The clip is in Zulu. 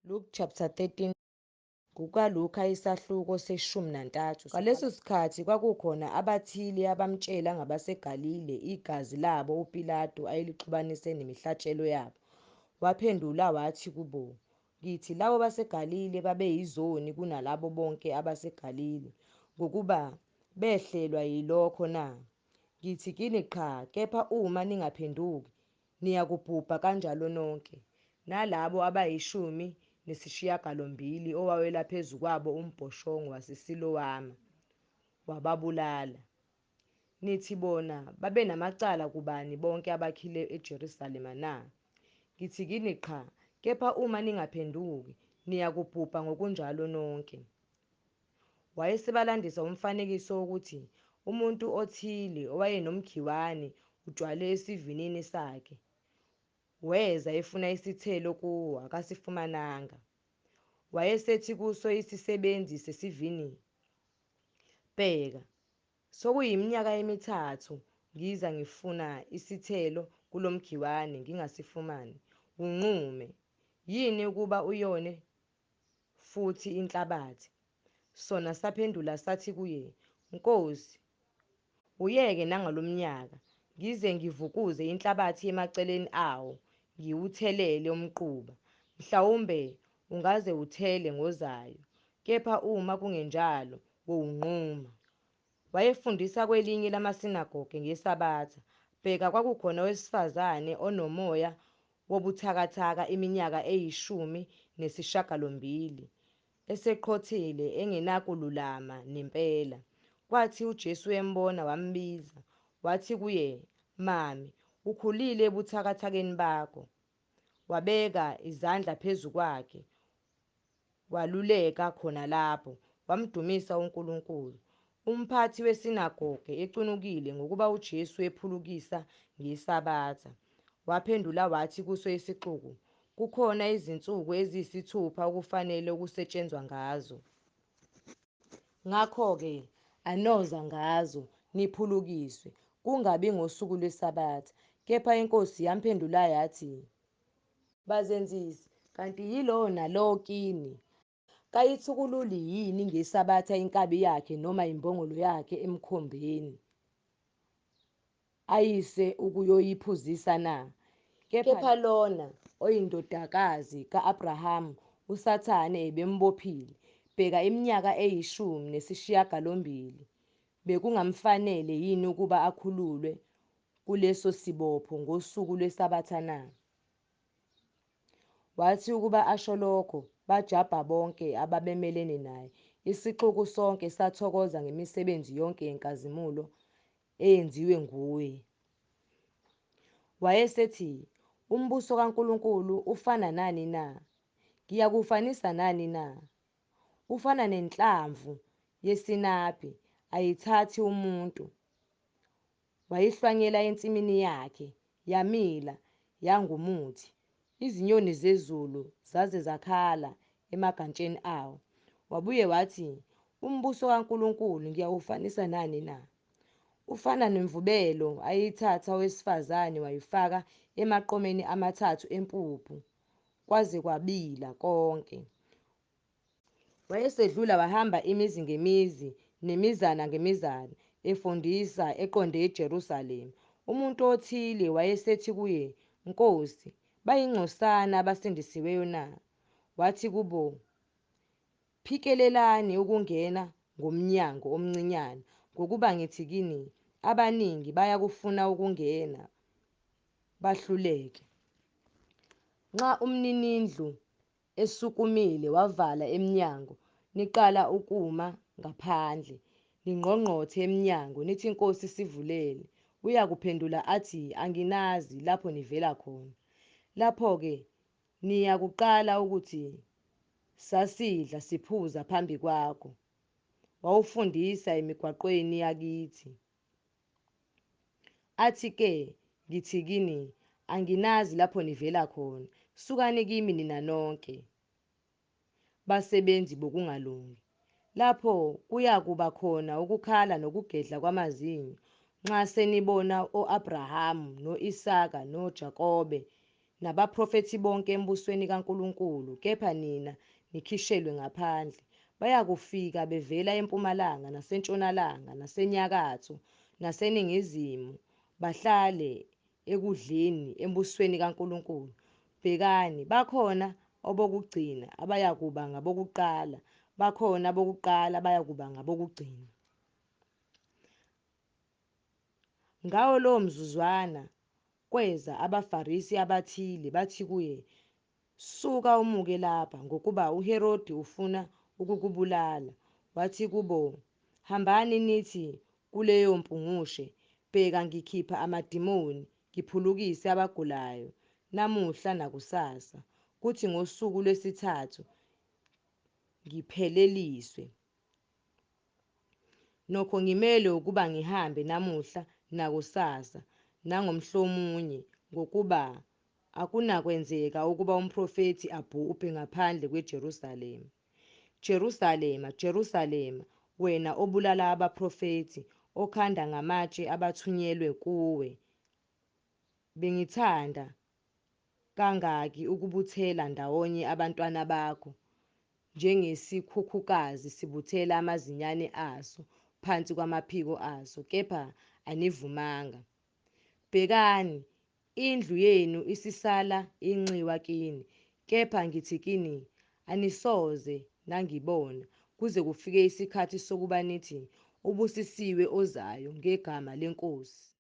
Luke chapter 13. KukaLuka isahluko se-13. Ngaleso sikhathi kwakukhona abathile abamtshela ngabaseGalile igazi labo uPilatu ayelixubanise nemihlatshelo yabo. Waphendula wathi kubo, Ngithi labo baseGalile babeyizoni kunalabo bonke abaseGalile, ngokuba behlelwa yilokho na? Ngithi kini, Qha, kepha uma ningaphenduki, niyakubhubha kanjalo nonke. Nalabo abayishumi nesishiyagalombili owawela phezu kwabo umbhoshongo waseSilowama, wababulala. Nithi bona babenamacala kubani bonke abakhile eJerusalema na? Ngithi kini, Qha, kepha uma ningaphenduki, niyakubhubha ngokunjalo nonke. Wayesebalandisa umfanekiso wokuthi umuntu othile owayenomkhiwane utshwalwe esivinini sakhe, weza efuna isithelo kuwo, akasifumananga. Wayesethi kuso isisebenzi sesivini, Bheka, sokuyiminyaka emithathu ngiza ngifuna isithelo kulo mkhiwane, ngingasifumani. Wunqume, yini ukuba uyone futhi inhlabathi? Sona saphendula sathi kuye, Nkosi, wuyeke nangalo mnyaka, ngize ngivukuze inhlabathi emaceleni awo, ngiwuthelele umquba. Mhlawumbe ungaze uthele ngozayo, kepha uma kungenjalo, wowunquma. Wayefundisa kwelinye lamasinagoge ngeSabatha. Bheka, kwakukhona owesifazane onomoya wobuthakathaka iminyaka eyishumi nesishiyagalombili, eseqhothile, engenakululama nempela. Kwathi uJesu embona, wambiza, wathi kuye, Mame, ukhulile ebuthakathakeni bakho. Wabeka izandla phezu kwakhe, waluleka khona lapho, wamdumisa uNkulunkulu. Umphathi wesinagoge ecunukile ngokuba uJesu ephulukisa ngeSabatha, waphendula wathi kuso isixuku, Kukhona izinsuku eziyisithupha okufanele ukusetshenzwa ngazo. Ngakho-ke anoza ngazo, niphulukiswe, kungabi ngosuku lweSabatha. Kepha iNkosi yamphendula yathi, Bazenzisi, kanti yilowo nalowo kini kayithukululi yini ngeSabatha inkabi yakhe noma imbongolo yakhe emkhombeni, ayise ukuyoyiphuzisa na? Kepha lona oyindodakazi ka-Abrahama, uSathane ebembophile, bheka, iminyaka eyishumi nesishiyagalombili, bekungamfanele yini ukuba akhululwe kuleso sibopho ngosuku lweSabatha na? Wathi ukuba asho lokho, bajabha bonke ababemelene naye, isixuku sonke sathokoza ngemisebenzi yonke yenkazimulo eyenziwe nguye. Wayesethi, Umbuso kaNkulunkulu ufana nani na? Ngiyakuwufanisa nani na? Ufana nenhlamvu yesinaphi ayithatha umuntu, wayihlwanyela ensimini yakhe, yamila, yangumuthi, izinyoni zezulu zaze zakhala emagantsheni awo. Wabuye wathi, Umbuso kaNkulunkulu ngiyawufanisa nani na? Ufana nemvubelo ayithatha owesifazane wayifaka emaqomeni amathathu empuphu, kwaze kwabila konke. Wayesedlula wahamba imizi ngemizi nemizana ngemizana, efundisa, eqonde eJerusalema. Umuntu othile wayesethi kuye, Nkosi, bayingcosana abasindisiweyo na? Wathi kubo, Phikelelani ukungena ngomnyango omncinyane, ngokuba ngithi kini, Abaningi bayakufuna ukungena, bahluleke. Nxa umninindlu esukumile wavala emnyango, niqala ukuma ngaphandle, ningqongqothe emnyango, nithi, Nkosi, sivulele. Uyakuphendula athi, Anginazi lapho nivela khona. Lapho-ke niyakuqala ukuthi, Sasidla siphuza phambi kwakho, wawufundisa emigwaqweni yakithi. Athi-ke, Ngithi kini, Anginazi lapho nivela khona, sukani kimi nina nonke, basebenzi bokungalungi. Lapho kuyakuba khona ukukhala nokugedla kwamazinyo, nxa senibona o-Abrahamu, no-Isaka, noJakobe, nabaprofethi bonke embusweni kaNkulunkulu, kepha nina nikhishelwe ngaphandle. Bayakufika bevela empumalanga, nasentshonalanga, nasenyakatho, naseningizimu, bahlale ekudleni embusweni kaNkulunkulu. Bhekani, bakhona abokugcina abayakuba ngabokuqala, bakhona abokuqala abayakuba ngabokugcina. Ngawo lowo mzuzwana kweza abaFarisi abathile, bathi kuye, Suka umuke lapha, ngokuba uHerodi ufuna ukukubulala. Wathi kubo, Hambani nithi kuleyo mpungushe, Bheka, ngikhipha amadimoni, ngiphulukise abagulayo namuhla nakusasa, kuthi ngosuku lwesithathu ngipheleliswe. Nokho ngimelwe ukuba ngihambe namuhla nakusasa nangomhlomunye, ngokuba akunakwenzeka ukuba umprofethi abhubhe ngaphandle kweJerusalema. Jerusalema, Jerusalema, wena obulala abaprofethi, okhanda ngamatshe abathunyelwe kuwe, bengithanda kangaki ukubuthela ndawonye abantwana bakho, njengesikhukhukazi sibuthela amazinyane aso phansi kwamaphiko aso, kepha anivumanga. Bhekani, indlu yenu isisala inxiwa kini. Kepha ngithi kini, anisoze nangibona, kuze kufike isikhathi sokuba nithi, Ubusisiwe ozayo ngegama leNkosi.